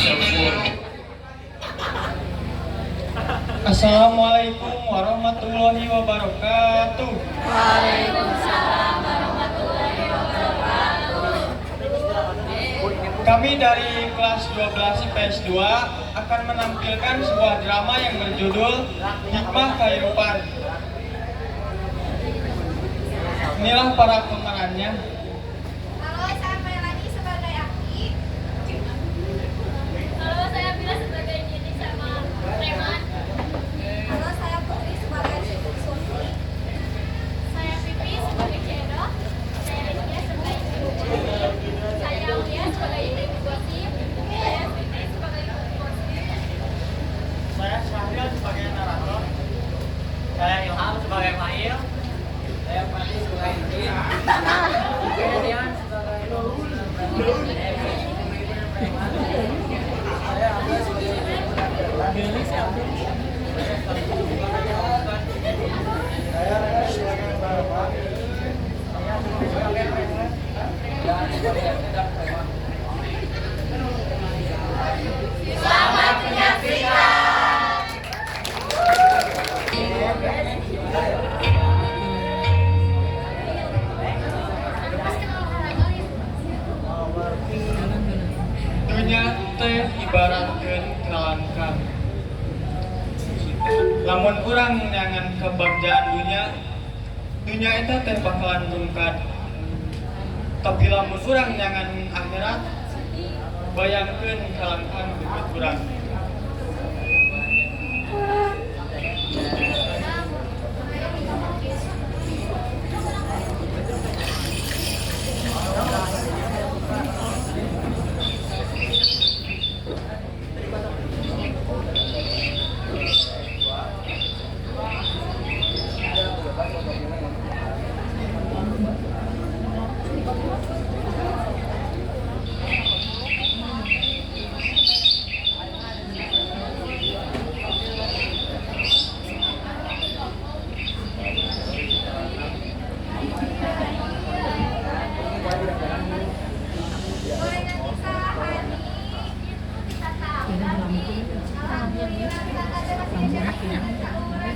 Seukur. Assalamualaikum warahmatullahi wabarakatuh. Waalaikumsalam warahmatullahi wabarakatuh. Kami dari kelas 12 IPS 2 akan menampilkan sebuah drama yang berjudul Hikmah Kahirupan. Inilah para pemerannya. Halo, saya Melani sebagai Aki. Halo, saya Bila sebagai Nini sama Preman. Halo, saya Putri sebagai Susi. Saya Pipi sebagai Cero. Saya Rizky sebagai Ibu Gosip. Saya Ulia sebagai Ibu Gosip. Saya Siti sebagai Ibu Gosip. Saya Syahril sebagai narator. Saya Ilham sebagai Mail. Saya Fandi sebagai Indri. Saya Dian sebagai Saya Abdul sebagai Saya Reza sebagai Bapak. Sebagai Preman. Dan sebagai tidak Preman. Selamat menyaksikan. Dunya teh ibaratkeun kalangkang. Lamun urang neangan kebagjaan dunya, dunya eta teh bakalan rungkad. Tapi lamun urang neangan akhirat, bayangkeun kalangkang deket urang. Gorengan bisa Hani. Itu bisa tahu tapi alhamdulillah bisa ada masih ada urang mere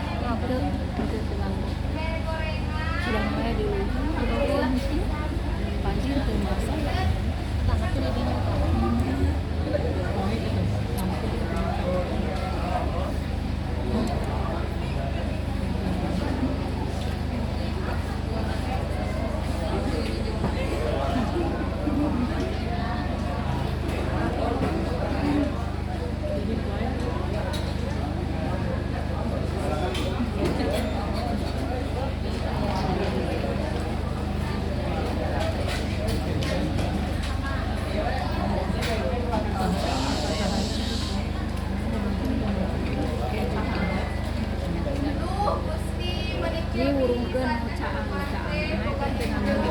gorengan. Duh, Gusti, meuni Ini wurungkeun caang-caang, kan teu ngomong.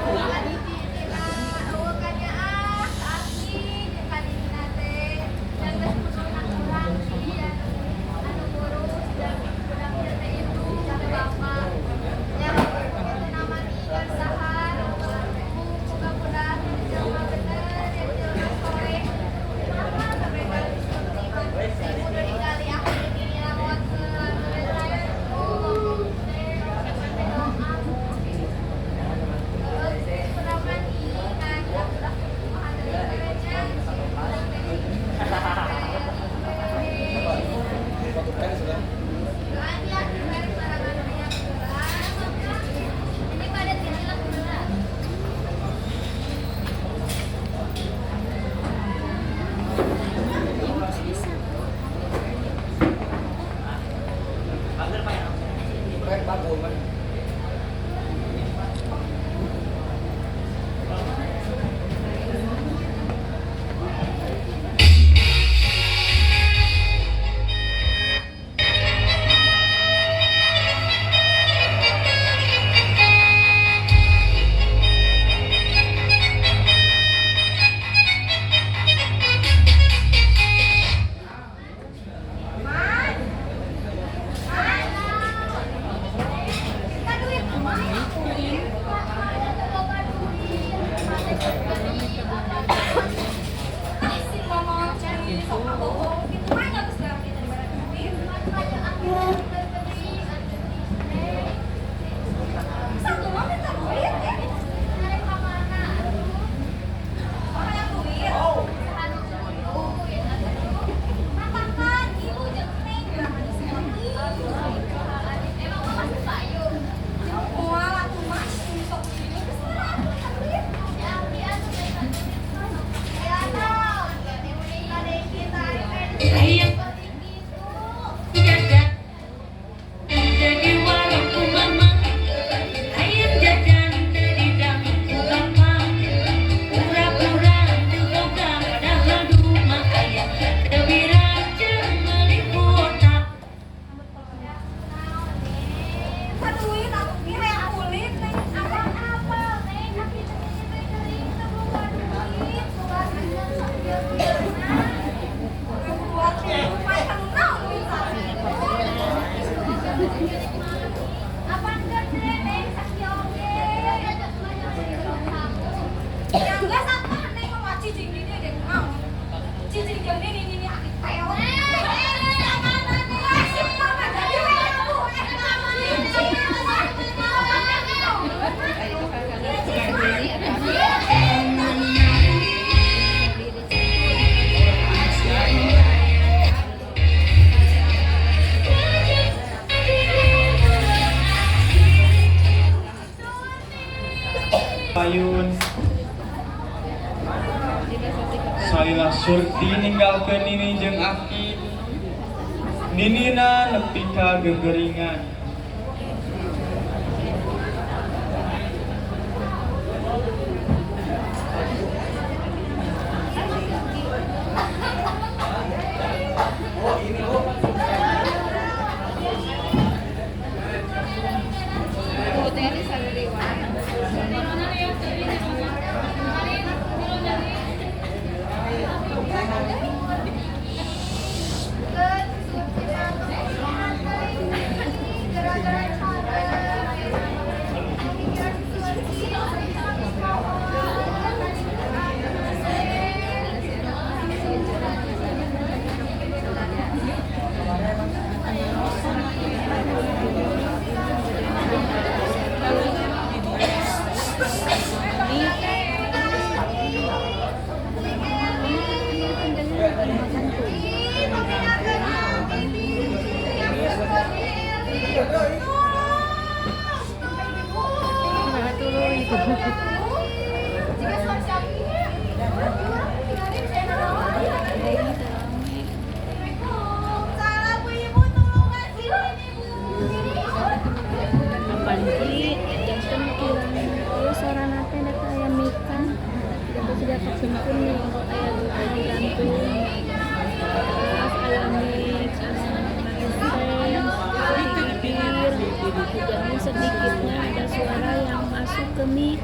Ini pada sini lah beneran. Baik, bagus. Man. Man. payun. Salila Surti ninggalkeun Nini jeung Aki. Ninina nepi ka gegeringan. Jangan sedikitnya ada suara yang masuk ke mic.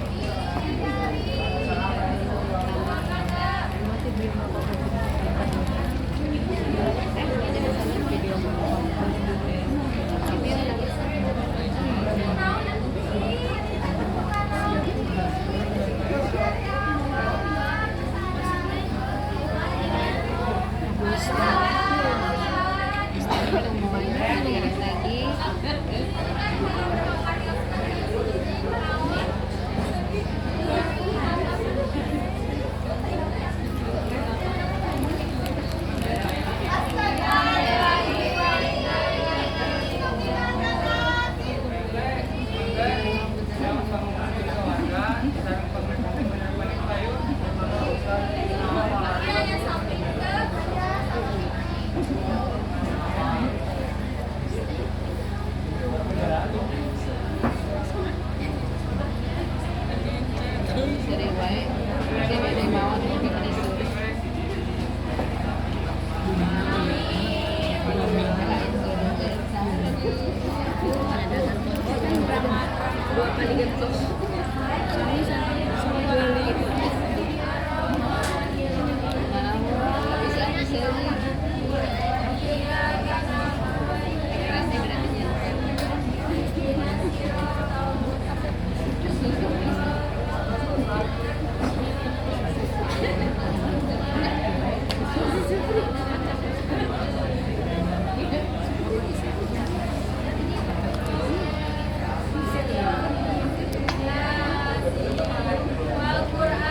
Al-Quran.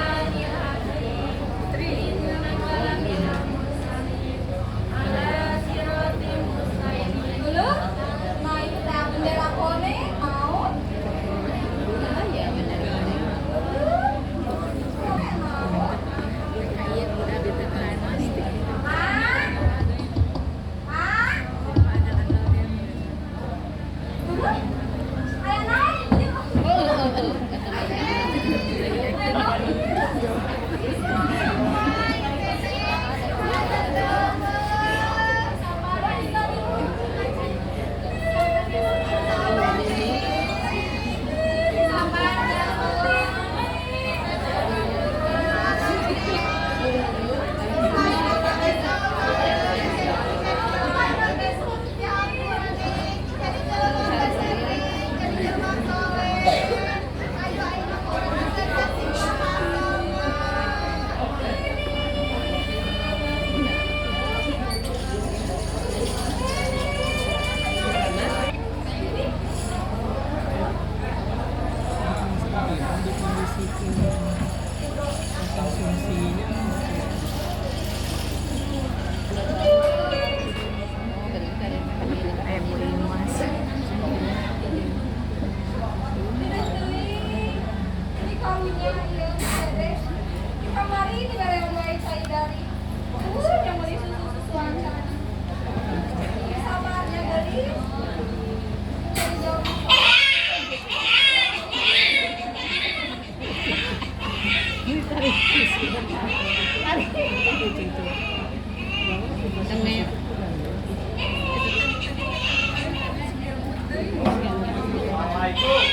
Assalamualaikum.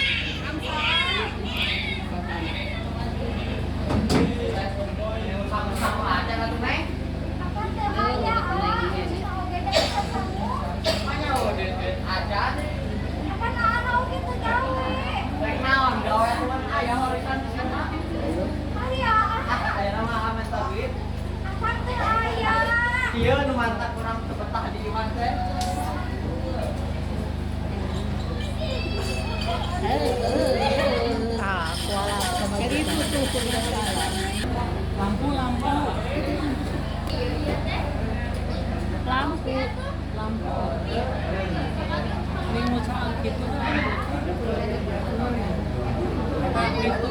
Sama-sama aja lah tuh, Neng. Apa teu aya ah? Bisa oge da bisa sangu. Mana duit aja. Apa naon oge teu gawe? Rek naon gawe cuman aya warisan di sana. Aya ah. Ah, aya mah minta duit. Apa teu aya? Ieu nu mantak urang teu betah di imah teh. Ah, kuala jadi itu tuh sudah salah. Lampu lampu. Lampu, lampu. Ini mau soal gitu. Gitu.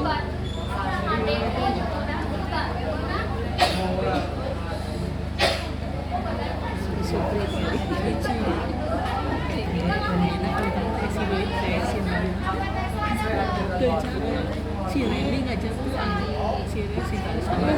Si Reli ngajak tuh si Reli si sama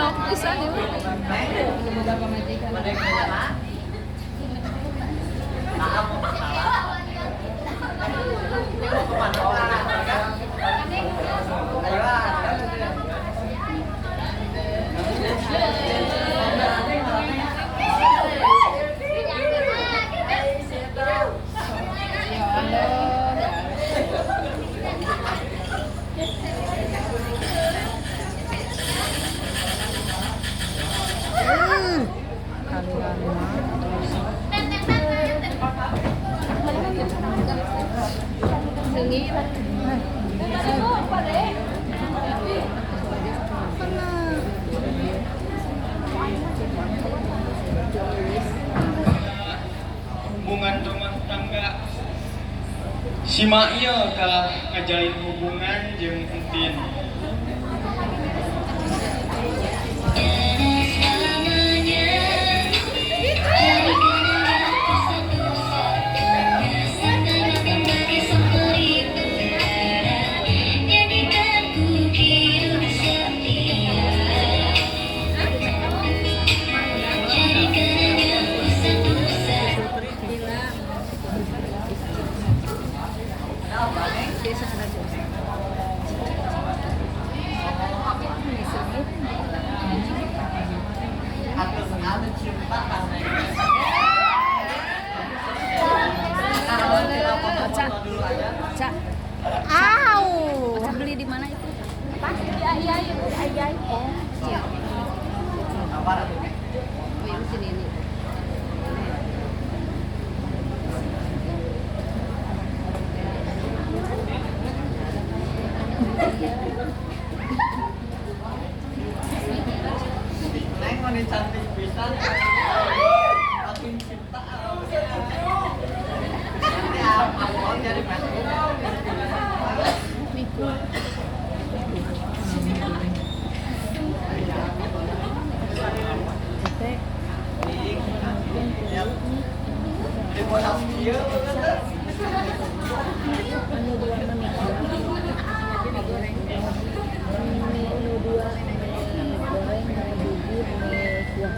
Nok pisan ieu. Hubungan rumah tangga si Mail kalah ngajalin hubungan jeung Entin. Au. Beli di mana itu? Di Ayai, di Ayai. Oh, yang sini ini. Neng mana cantik pisan. Makin cinta. Nanti aku jadi Menu dua, mie goreng, mie bubur, mie kuah.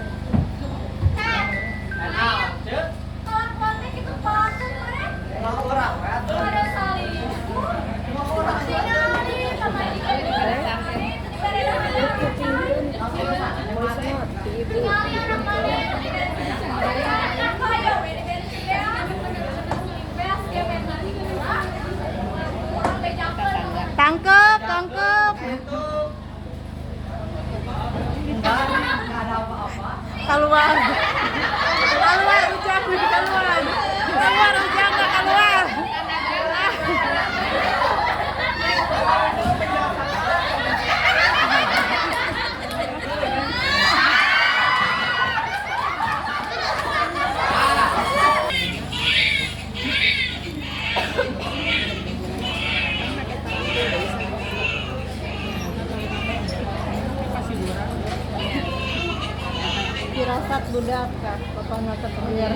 Tangkep, tangkep. Keluar. Keluar ujang, keluar. Keluar ujang, keluar. Firasat budak kak, pokoknya ketelir.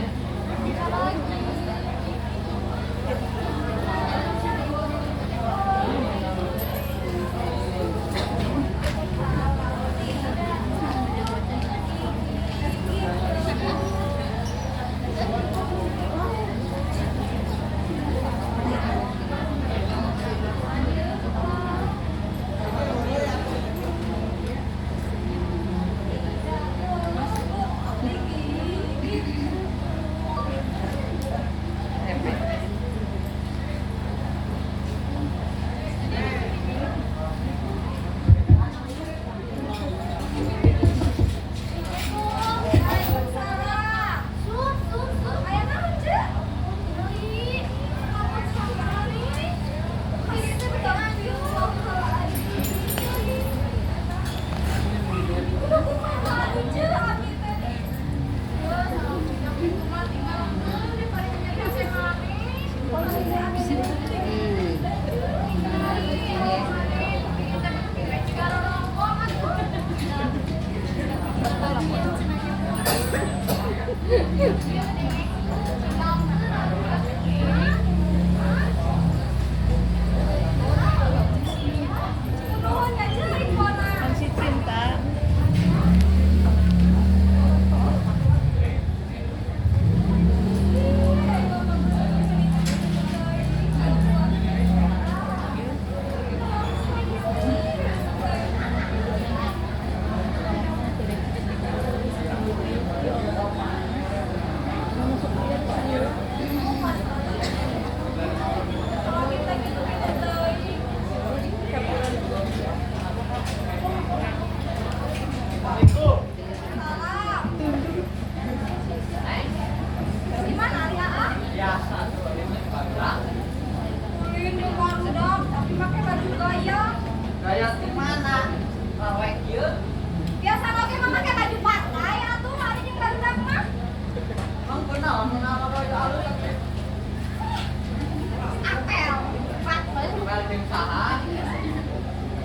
jeung saha?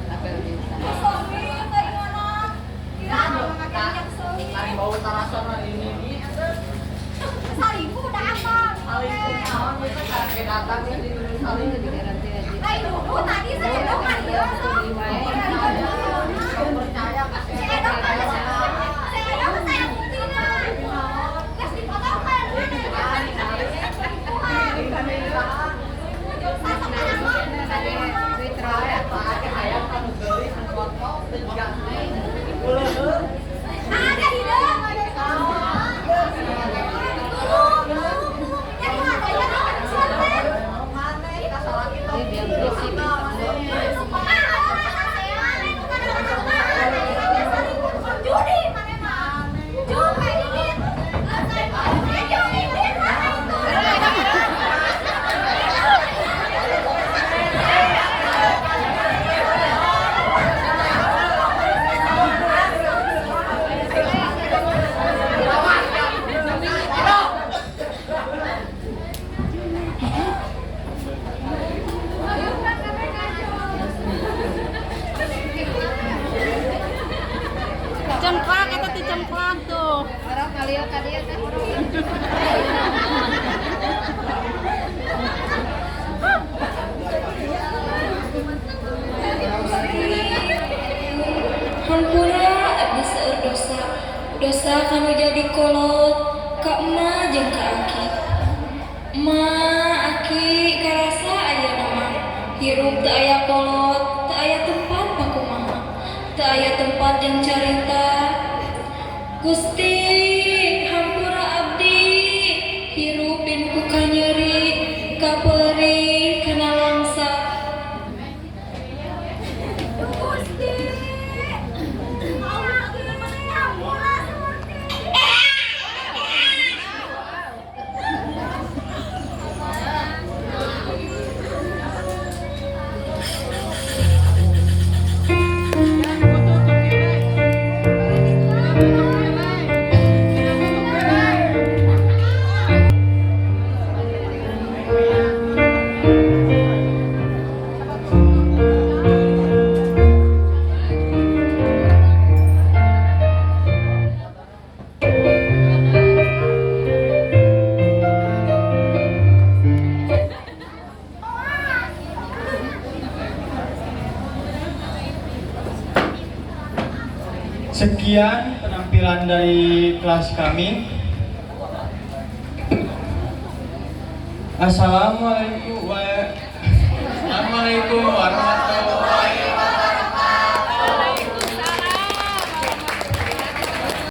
Apel jeung saha? Somi teh mana? Kira make minyak somi. Ari bau tarasana ini ini atuh. 1000 udah apa? Saling naon gitu karek datang geus dituduh saling. Lain dulu tadi saya dong kan ieu sok. Percaya ka Saya dong kan saya dong saya buktina. Geus dipotong kan mana? Ada hideung. Tulung, tulung, tulung. Jadi ada ya Cengklak eta teh cengklak tuh. Orang kali ka dia teh. Hampura abdi seueur dosa. Dosa kanu jadi kolot ka emak jeung ka aki. Emak, aki karasa ayeuna mah hirup teu aya kolot, teu aya tempat pakumaha, teu aya tempat jeung carita. Gusti, hampura abdi hirup pinuh ku kanyeri, kapeurih, kana langsa. Gusti. Allah hampura Surti. Sekian penampilan dari kelas kami. Assalamualaikum warahmatullahi.